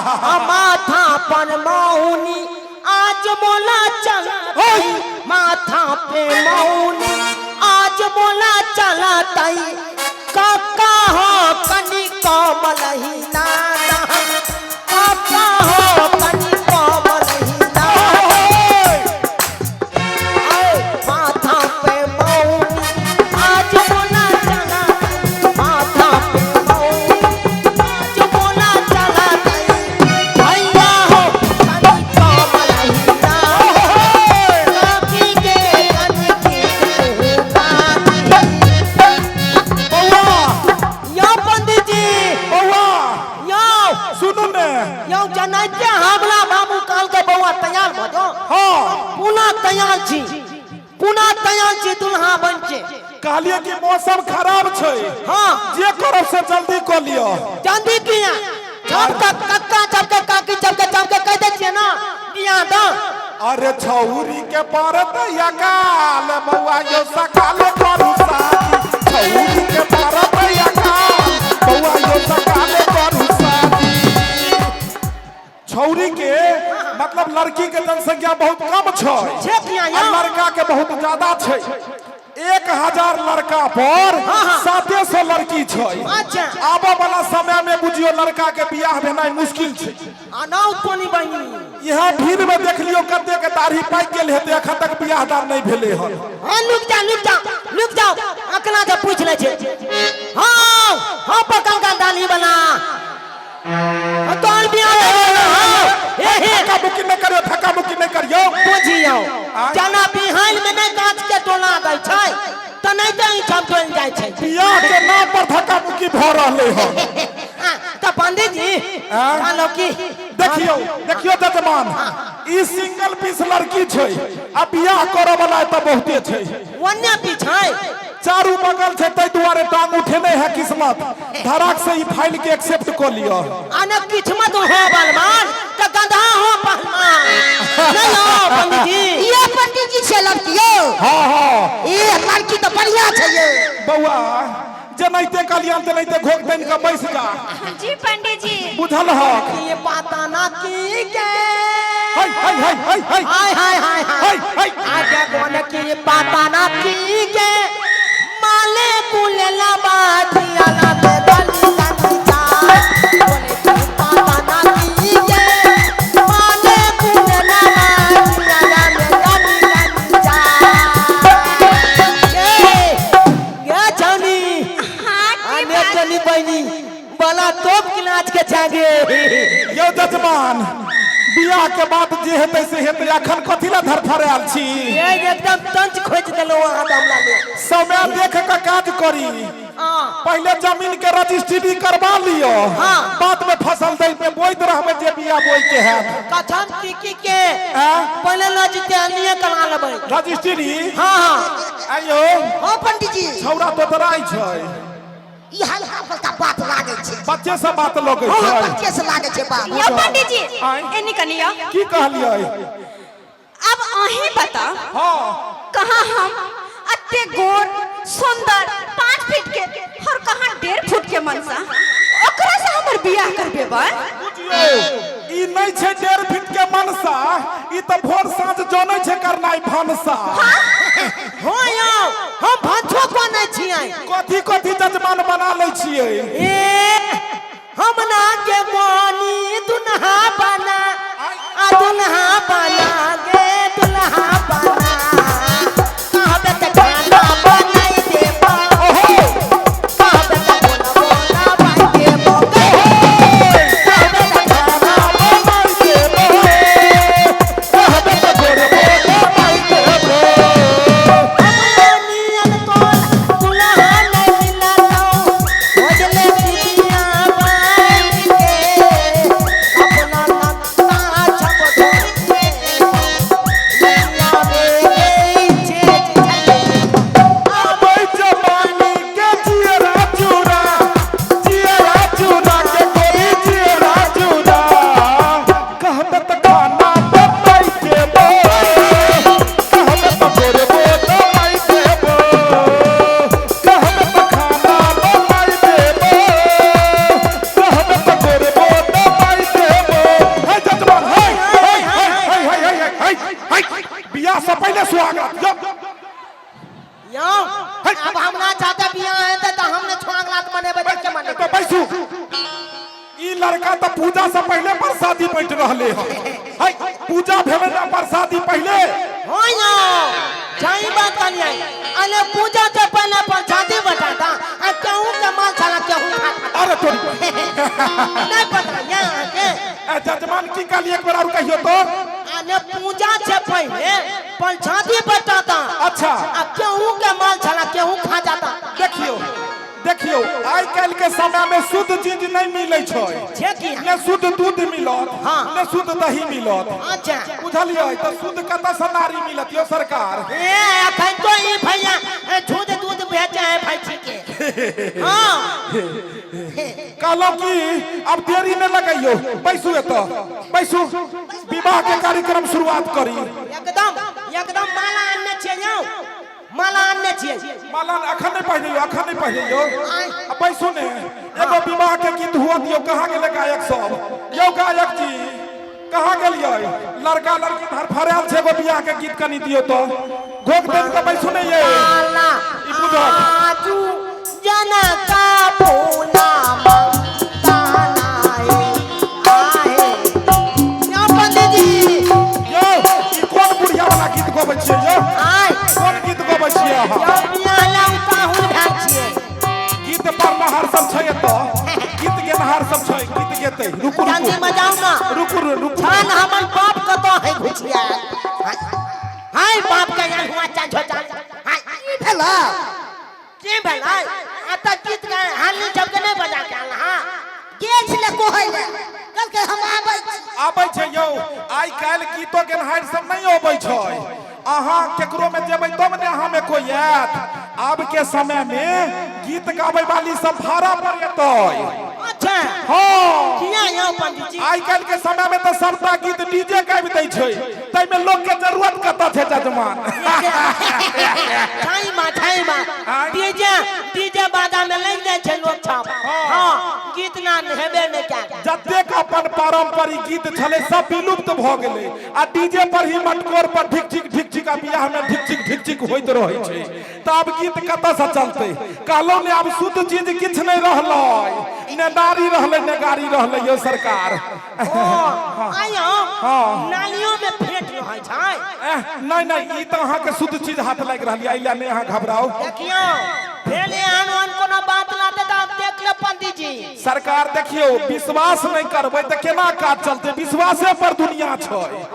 आ माथा पर मौनी आज बोला चला माथा पे मौनी आज बोला चला तई काका हो कनी कोमल ही नादा काका हो कनी कोमल ही नादा माथा पे मौनी आज बोला चला माथा पे मौनी आज बोला चला तई भैया हो कनी कोमल ही नादा काकी के कनी के बौआ यो पंडित जी बौआ यो सुनू ने यो जनैते हमला बाबू काल के बौआ तैयार भऽ जाओ। हाँ पुनः तैयार छी, पुनः तैयार छी दुल्हा बन के। कहलिए कि मौसम खराब छै। हाँ जे करब से जल्दी कऽ लिअ। जल्दी किया जब तक कक्का जब के काकी जब के जब के कह दै छियै ना किया दो। अरे छौरी के पड़त अकाल बौआ यो सकाल करू शादी। छौरी के पड़त अकाल बौआ यो सकाल करू शादी। छौरी के मतलब लड़की के जनसंख्या बहुत कम छै छै किया आ यौ? लड़का के बहुत ज्यादा छै। 1000 लड़का पर 700 लड़की छै। अच्छा। आबऽ वाला समय में बुझियो लड़का के बियाह भेनाइ मुश्किल छै। अनाउ तोनी बहिनी। यहाँ भीड़ में देख लियो कते के दाढ़ी पाकि गेल हेतै, अखन तक बियाह दान नहीं भेलै हन। हाँ लुक जा लुक जा लुक जाओ अकला जे पूछ लै छै। हाँ हाँ पकल का दाढ़ी बना तोहर बियाह नहीं भेल। हाँ हे हे धक्का मुक्की नहीं करियो, धक्का मुक्की नहीं करियो। बुझियो जना बिहान में नहीं गाछ के टोला दै छै त नहीं त ई सब टोल जाइ छै। बियाह के नाम पर धक्का मुक्की भऽ रहलै हन। त पंडित जी कहलौ की देखियो देखियो जजमान, ई सिंगल पीस लड़की छै आ बियाह करऽ वाला तऽ बहुते छै। ओन्ने पीछे चारू बगल छै, ताहि दुआरे टांग उठेने है किस्मत। धड़ाक से ई फाइल के एक्सेप्ट कऽ लिअ। अने किस्मत हो बलवान त गधा हो पहलवान। नहीं हो पंडित जी। ये पंडित जी छै लड़की यौ। हाँ हाँ ये लड़की तऽ बढ़िया छै ये। बौआ जेनाहिते कहलियन तेनाहिते घोघ तानि कऽ बैस जा। जी पंडित जी। बुझल हक ये पता ना की के हाय हाय हाय हाय हाय हाय हाय हाय हाय हाय हाय आगे गोन की पता ना की के माले कुल लबादिया ना पे गली गली जा। बोले की पता ना की के माले कुल लबादिया ना पे गली गली जा। ये ये जानी हाँ की आने बात? चली बहनी बला तोप के नाच के जागे। यौ जजमान, बियाह के बाद जे हेतै से हेतै, अखन कथी लए धरफड़ायल छी? ये एकदम तंच खोज देलौ अहाँ तऽ हमरा ले। समय देख के काज करी। हाँ। पहिले जमीन के रजिस्ट्री करवा लियो। हाँ। बाद में फसल दै पे बोइत रहबै जे बिया बोइ के हैत। कथन की की के आँ? पहिले रजिस्ट्री करा लेबै। रजिस्ट्री? हाँ हाँ। आइयो। हाँ पंडित जी। छौड़ा तोतराइ छै। ई हल्का फुल्का बात लागै छै। बच्चे से बात लगै हाँ, छै। बच्चे से लागै छै बात। यौ पंडित जी, आँय? एनी कनी यौ। की कहलियै? अब अहीं बताओ। हाँ। कहाँ हम अत्ते गोर सुंदर 5 फीट के और कहाँ 1.5 फुट के मनसा, ओकरा से हमर बियाह करबेबै? बुझियौ ई नहीं छै 1.5 फीट के मनसा, ई तऽ भोर साँझ जनै छै करनाइ भनसा। हो यौ, हम भनसो बनै छियै। कथी कथी जजमान बना लै छियै? ए हम ना के मोनी दुल्हा बना आ दुल्हा बना गे दुल्हा बना कहबे त खाना बनाई देबो। कहबे त बोला बोला बाई देबो। कहबे त खाना बनाई देबो। कहबे त गोर बोला बाई देबो। नियन तोल दुल्हा नहीं मिलतौ खोजले पितिया बाई के। तऽ पूजा से पहिले प्रसादी बँटि रहले हन। है पूजा भेलै ना प्रसादी पहिले। हो यो सही बात करिए। अरे पूजा से पहले प्रसादी बटाता आ केहू के माल छाला केहू खा खाता। अरे तोरी नहीं पता यहाँ के। ए जजमान की कहली एक बार और कहियो तो। अरे पूजा से पहले प्रसादी बटाता। अच्छा। आ केहू के माल छाला केहू खा जाता। देखियो देखियो आइ काल्हि के समय में शुद्ध चीज नहीं मिलै छै। छे की? ने शुद्ध दूध मिलत, हाँ। ने शुद्ध दही मिलत। अच्छा। बुझलियै तऽ शुद्ध कतऽ से नारी मिलत यौ सरकार? ए अखन तो ई भैया शुद्ध दूध बेचे है भैंसी के। हाँ। कहलहुँ कि अब देरी नहि लगैयौ, बैसू एतऽ बैसू, विवाह के कार्यक्रम शुरुआत करी। एकदम एकदम माला आनने छियै यौ, माला आनने छियै। माला अखन नहि पहिरैयौ, अखन नहि पहिरैयौ। आ बैसू ने, एगो विवाह के गीत हुआ दियौ। कहाँ गेलै गायक सब? यौ गायक जी कहाँ गेलियै? लड़का लड़की धरफड़ायल छै, एगो बियाह के गीत कनी दियौ तऽ। घोघ देन के बैसू ने ये। माला ई बुझल। आजू जनका पूना मंगतानाए आहे। यौ पंडित जी। यौ ई कोन बुढ़िया वाला गीत गबै छियै यौ? आय। कोन गीत गबै छियै अहाँ? यौ बियाह लए उताहुल भेल छियै। गीत पढ़नहार सब छै एतऽ, गीत गेनहार सब छै, गीत गेतै। रुकू चांदी रुकू बजाउ ना। रुकू रुकू। छान हमर बाप कतऽ है घुसिया। हाय बाप के यहाँ हुआ चांद हो चांद। हाय की भेला? की भेलै? आ तऽ गीत गाय हाली सबके नहि बजा के आनल। हाँ गेल छलै कहै लए, कहलकै हम आबै छी। आबै छै यौ, आइ काल्हि गीतो गेनहार सब नहि अबै छै। अहाँ केकरो में जेबै तब ने अहाँ में कोई आयत। आब के समय में गीत गाबै वाली सब भाड़ा पर एतै। अच्छा। हाँ। किया यौ पंडित जी? आइ काल्हि के समय में तऽ सबटा गीत डीजे गाबि दै छै, ताहिमे लोक के जरूरत कतऽ छै जजमान? छाई मा छाई मा आँय? डीजे डीजे बाजा में लागि जाइ छै लोक छाप। हाँ गीत ना हेबे नहि कयल। जतेक अपन पारंपरिक गीत छलै सब विलुप्त भऽ गेलै आ डीजे पर ही मटकोर पर ढिक ढिक ढिक ढिक आ बियाह में ढिक ढिक ढिक ढिक होइत रहै छै, तऽ आब गीत कतऽ से चलतै? कहलहुँ ने आब शुद्ध चीज किछु नहि रहलै, ने नारी रहलै ने गाड़ी रहलै यौ सरकार। ओ आइयो हाँ। नालियो में फेंट रहै छै। एह, नहि नहि ई तऽ अहाँके शुद्ध चीज हाथ लागि रहल यऽ, एहि लए नहि अहाँ घबराउ। देखियौ फेर एहन ओहन कोनो बात लाते तऽ आब देख ले पंडित जी। सरकार देखियौ विश्वास नहि करबै तऽ केना काज चलतै? विश्वासे पर दुनिया छै।